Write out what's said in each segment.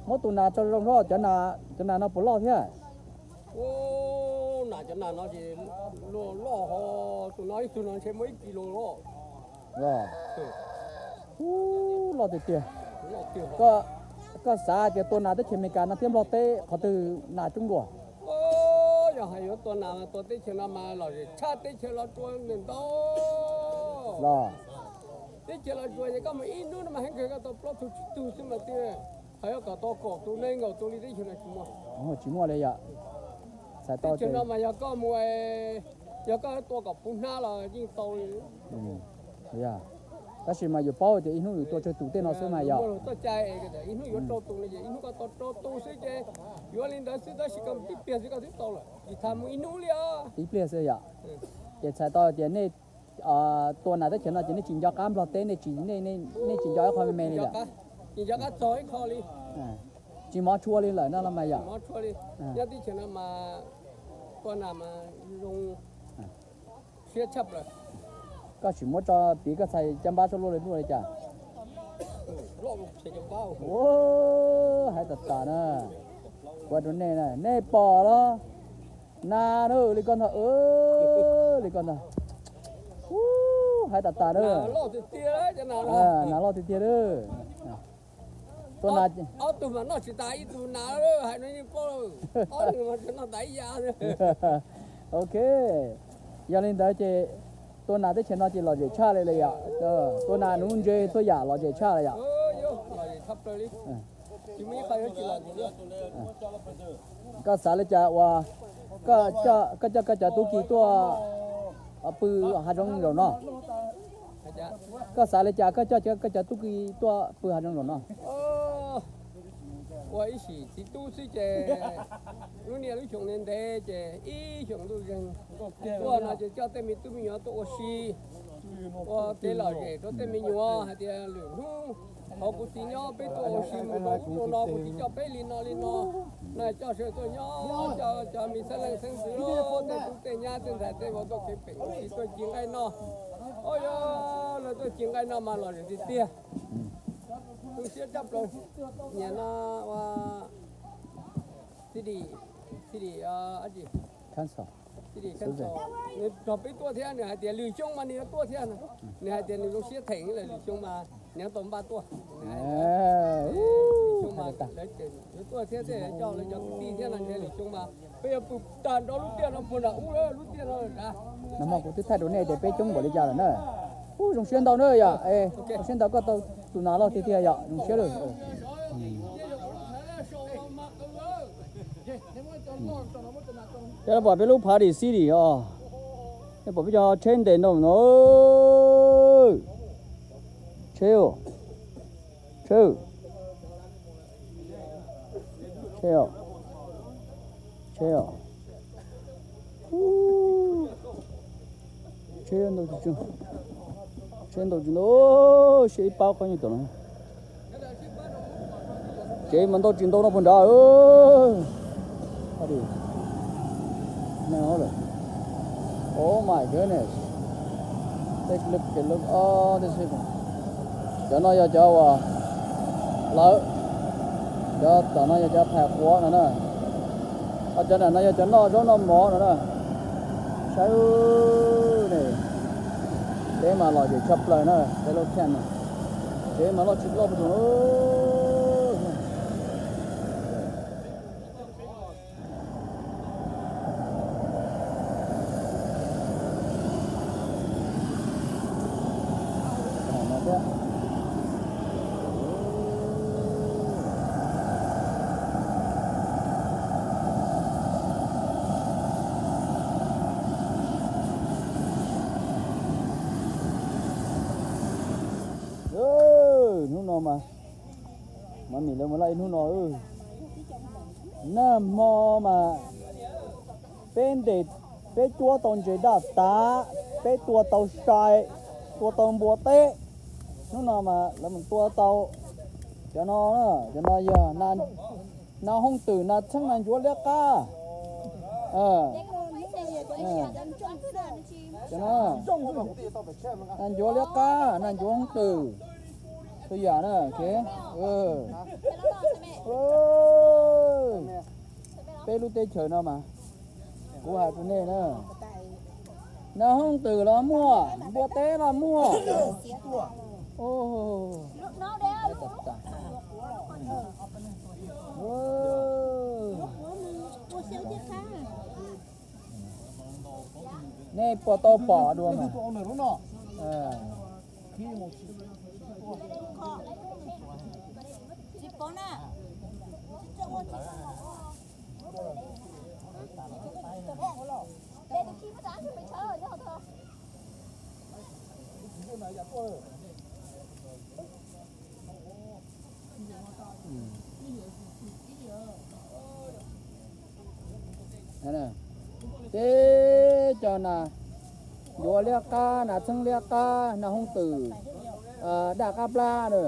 Muab tus nas tso zoo, cov nas no puas loj thiab? Ub, nas cov nas no ces loj loj ho, tus no ib tug no ntshe muaj ib kis lus loj. Ub, loj tiag tiag. Koj xav tias tua nas teb chaws Amelikas no thiab Nplog teb qhov twg nas coob dua? Yog hais yuav tua nas mas tua teb chaws no mas lom zem tshaj teb chaws Los Tsuas ntau ntau. Los teb chaws Los Tsuas ces koj mus ib hnub no mas heev kawg, koj tau plaub tug tsib tug xwb mas twb, hais yuav kom tau kaum tus nees nkaum tus li teb chaws no tsis muaj. Tsis muaj li yom. Teb chaws no mas yog koj mus, yog koj tua kom puv hnab los yeej tau li. Tab sis mas yus paub tias ib hnub yus tua tsawg tus tej no xwb mas yog. Ib hnub yuav rau tus no ces ib hnub koj tau rau tus xwb ces yuav li ntawd xwb, tab sis koj tib pliag xwb koj twb tau lawm, tsis tas mus ib hnub li os. Tib pliag xwb yom. Ces txhais tau tias nej tua nas teb chaws no ces nej tsis nco qab Nplog teb, nej tsis, nej tsis nco ib qho me me li lawm. Tsis nco qab txog ib qho li. Tsis mov tshua li lawm no los mas yom. Nyob teb chaws no mas tua nas mas zoo siab tshaj plaws. Koj sim muab tso piv koj txhais caj npab sab luaj li luaj li cas. Hais tas tas na, ua rau nej na, nej pom los nas na li koj ntag, li koj ntag. Hais tas tas na, nas loj tiag tiag na. Tua nas, ob tug mas noj tsis tas ib tug nas, hais no yeej paub, ob tug mas noj tas ib yam. Ok, yog li ntawd ces tua nas teb chaws no ces lom zem tshaj li yom. Tua nas nuv ntses txhua yam lom zem tshaj li yom. Koj xav li cas uas koj coj koj cov tub ki tuaj pw hav zoov zaum no? Koj xav li cas koj coj koj cov tub ki tuaj pw hav zoov zaum no? Ua ib sim txiv tub xwb ces lub niaj lub xyoo ntev ntev ces ib xyoos ntuj zeeg tuaj no ces coj tej me tub me nyuam tuaj ua si, ua kev lom zem rau tej me nyuam hais tias lwm hnub hauv kuv txiv nyob peb tuaj ua si mus rau ub rau no, kuv txiv coj peb li no li no, no coj sawv tuaj nyob, coj cov me xeeb leej xeeb ntxwv, tej tub tej nyab tej ntxhais tej vauv tuaj kev pem kuv txiv tuaj ci nqaij noj. Ua yog lawv tuaj ci nqaij noj mas lom zem tiag tiag. Tu siab tshaj plaws. Niam no ua city, city, city council, nws nrog peb tuaj thiab, nws hais tias lwm xyoo mas nws yuav tuaj thiab. Nws hais tias nws zoo siab theem lawm, lwm xyoo mas nws yuav tau npaj tuaj. Lwm xyoo mas lawv tuaj thiab, tej coj lawv cov kwv tij thiab no, ntshe lwm xyoo mas peb yuav pw tag nrho lub tiaj no puag nram ub lub tiaj no. Nag hmo kuv twb thaij rau nej tias peb coob npaum li cas lawm na. Ub, zoo siab ntau na yom, zoo siab ntau koj tau tus nas loj tiag tiag yom, zoo siab lawm. Cov no pom peb lub party city os, nej pom peb cov tsheb ntes no no, tsheb, tsheb, tsheb, tsheb ntau tsis ntau, tsheb ntau tsis ntau, siab ib pab qhov nyuag tom no. Tsev mas ntau tsis ntau no puag nrad. Oh my goodness. Take a look at all these people. Cov no yog cov uas lawv, cov tom no yog cov phais quav no na. Ho cov nram no yog cov noj zaub noj mov no na. Saib ne, tsev mas lom zem tshaj plaws na, peb lub camp no. Tsev mas loj tsis loj puag thaum no. Hnub no mas, mam mim lawv mus laj ib hnub no. Nag hmo mas peb ntes, peb cuab tau ntses daj tav, peb tua tau sai, tua tau npua teb. Hnub no mas lawv mus tua tau cov no, cov no yog nas hoob twm, nas txheeb, nas ncuav liab qab. Cov no, nas ncuav liab qab, nas ncuav hoob twm. Tus yam na, peb lub teb chaws no mas, kuv hais rau nej na, nas hooj twm los muaj, npua teb los muaj. Nej puas tau pom dua mas? Teb cov nas ncuav liab qab, nas txheeb liab qab, nas hooj twm daj qab plab na.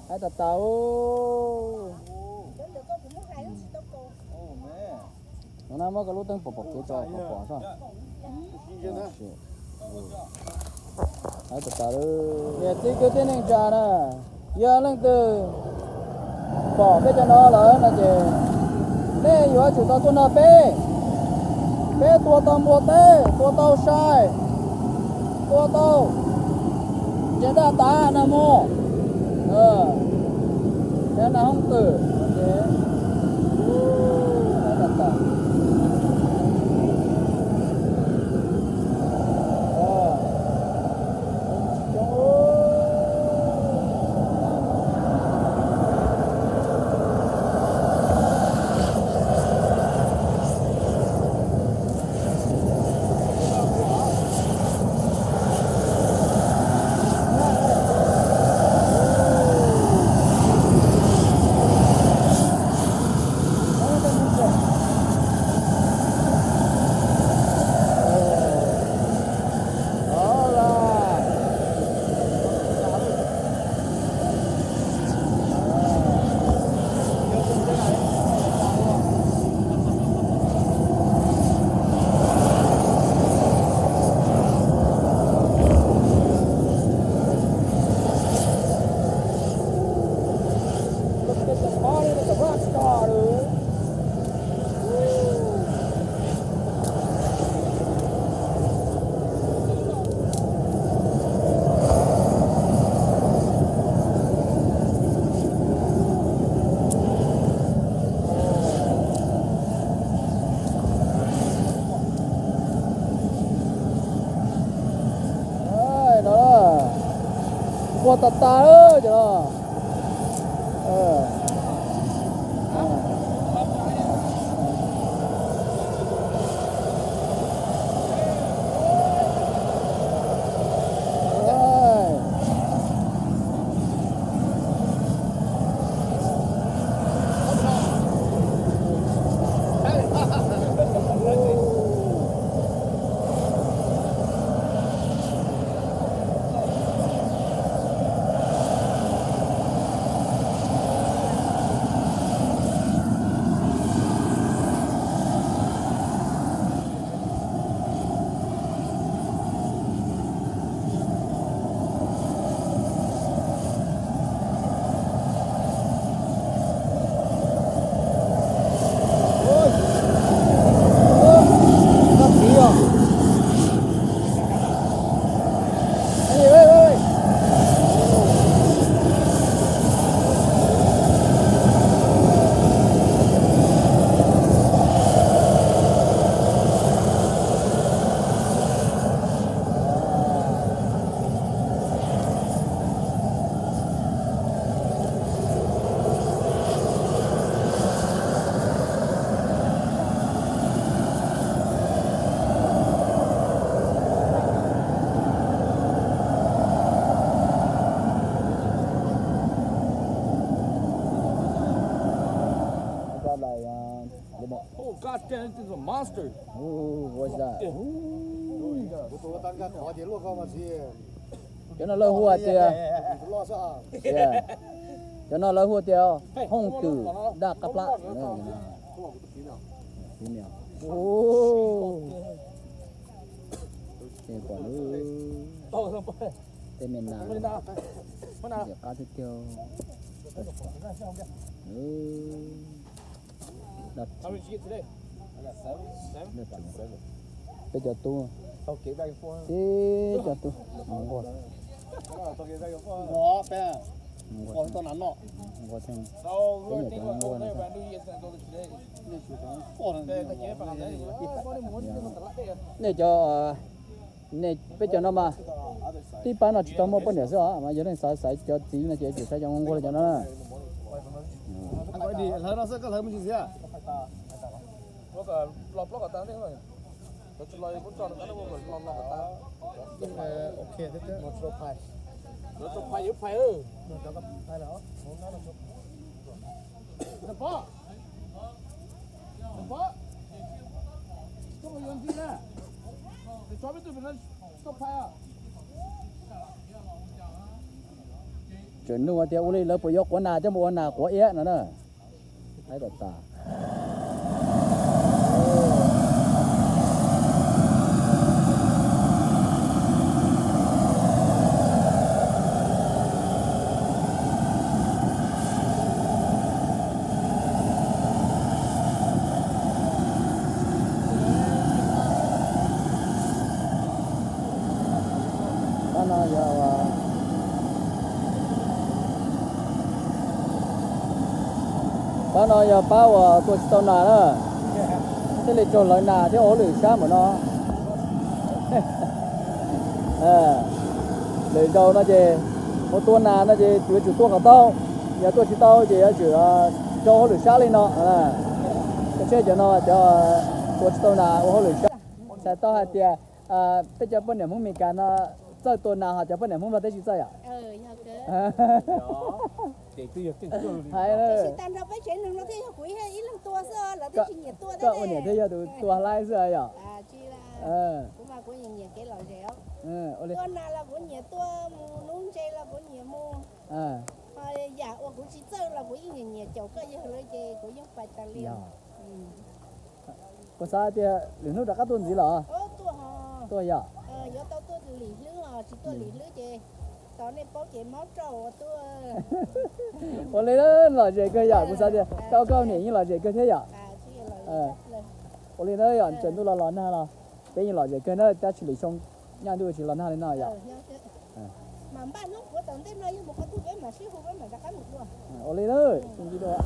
Hais tas tas. No na, muab koj lub teeb pom pom kev tso kom pom soj. Hais tas tas. Niam txiv kwv tij neej tsa na, yog leej twg pom peb cov no lawm no ces nej yuav tsum tau tuaj nrog peb. Peb tua tau npua teb, tua tau sai, tua tau ces daj tas nag hmo, nag hoob twm. Npua tas tas lawm cov no. Got like, um, a little bit. Oh, God damn, this is a monster. Ooh, what's that? Cov no lawv hu hais tias, yeah. Cov no lawv hu tias hooj twm daj qab plab. Ub, pom lawm. Tej me nas ntxim qab tiag tiag. Peb cov tub, peb cov tub nquag, nquag, peb nyuam cov nquag no. Nej cov, nej peb cov no mas tib pab no tsis tau muaj poj niam xwb os, mas yog leej xav xaiv cov txiv no ces yuav tsum xaiv cov nquag nquag li cov no na. Tseem nug tias ua li lawv puas yuav quav nas coj mus ua nas quav iab no na. Haib tas tas. Pab no yog, pab no yog pab uas tua tsis tau nas na, thiaj li raug lawv nas thiab ua hauj lwm sab npaum no. Lwm zaus no ces mus tua nas no ces yuav tsum tua kom tau, yog tua tsis tau ces yuav tsum raug hauj lwm sab li no. Koj saib cov no cov tua tsis tau nas ua hauj lwm sab. Txhais tau hais tias peb cov poj niam Hmoob Meskas no txawj tua nas ho cov poj niam Hmoob Nplog teb tsis txawj yom? Hais, koj ua niam thiaj yog tus tua laib xwb yom? Kuv xav tias lwm hnub rov qab tuaj ntxiv los? Tuaj yom. Ua li lom zem kawg yom, kuv xav tias koj, koj niam yeej lom zem kawg thiab yom. Ua li na yom, tsaus ntuj los los nag los peb yeej lom zem kawg na, tab sis lwm xyoo nyaj ntuj tsis los nag li no yom. Ua li na, sib ntsib dua.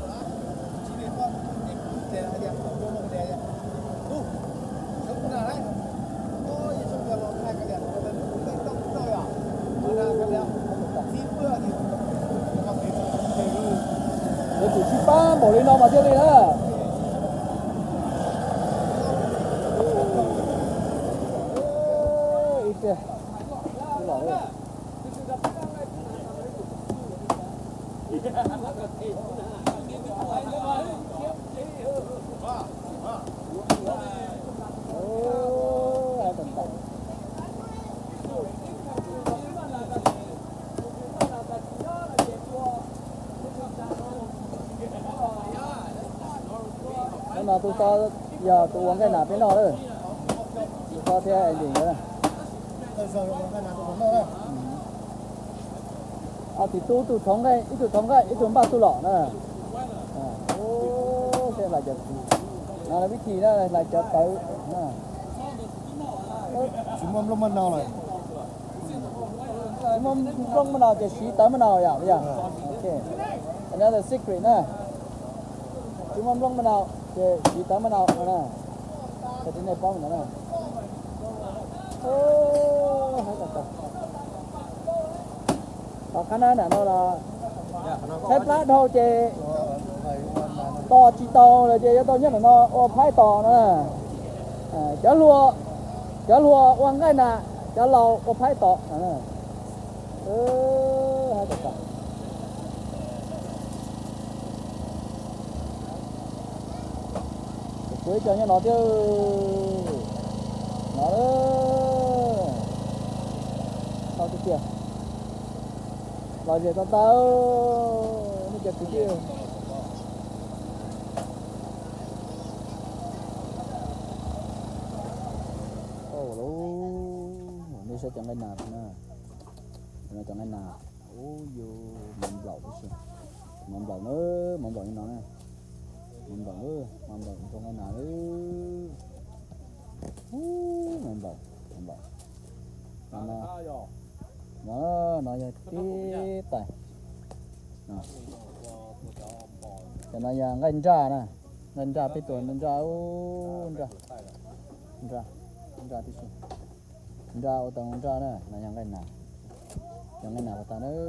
Yuav tsum sib pab npaum li no mas thiaj li na. Ib pliag los. Hnub no tus xov yog tus ua nqaij nas peb noj lawm. Tus xov thiab es ntawd. Tim tub ib tug thov nqaij, ib tug thov nqaij, ib tug npaj txuj lom na. Seb hlais cov, no vib thib na, hlais cov tawv. Tsis muaj nplooj maj nau lawm. Tsis muaj nplooj maj nau ces siv tawv maj nau yom, yog. Another secret na. Tsis muaj nplooj maj nau ces siv tawv maj nau na. Cov tib neeg paub ntawd na. Tom qab na, nram no los tshaib plab dhau ces tos tsis tau lawm ces yuav tau nyob nram no ua phaib tos na. Cov hluas, cov hluas ua nqaij na, cov laus ua phaib tos. Kuv ib co nyob no thiab. No, tau tiag tiag. Lom zem tau tau, nej cov kwv tij. Nej saib cov nqaij nas na. No cov nqaij nas, ub yus mov nplaum tib si. Mov nplaum na, mov nplaum li no na. Mov nplaum, mov nplaum ntau nqaij nas. Ub, mov nplaum, mov nplaum. No, no, no yog tib tais. Cov no yog nqaij nraj na. Nqaij nraj peb tua nraj, ub, nraj, nraj, nraj tib si. Nraj ua tau nraj na, no yog nqaij nas. Cov nqaij nas puas tag na, ub,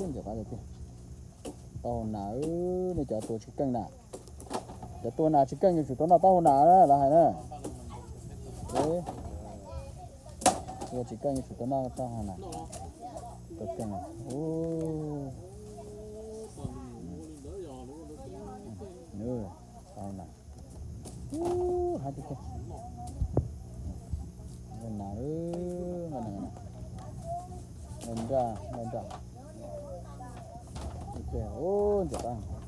ntxim qab tiag tiag. Taub hau nas, nej cov tua tsis keej na. Cov tua nas tsis keej yuav tsum tau noj taub hau nas na, lawv hais na. Tua tsis keej yuav tsum tau noj taub hau nas. Tua keej, ub, taub hau nas. Ub, hab tiag tiag. Nqaij nas, nqaij nas, nqaij nraj, nqaij nraj. Ub, ntxim qab.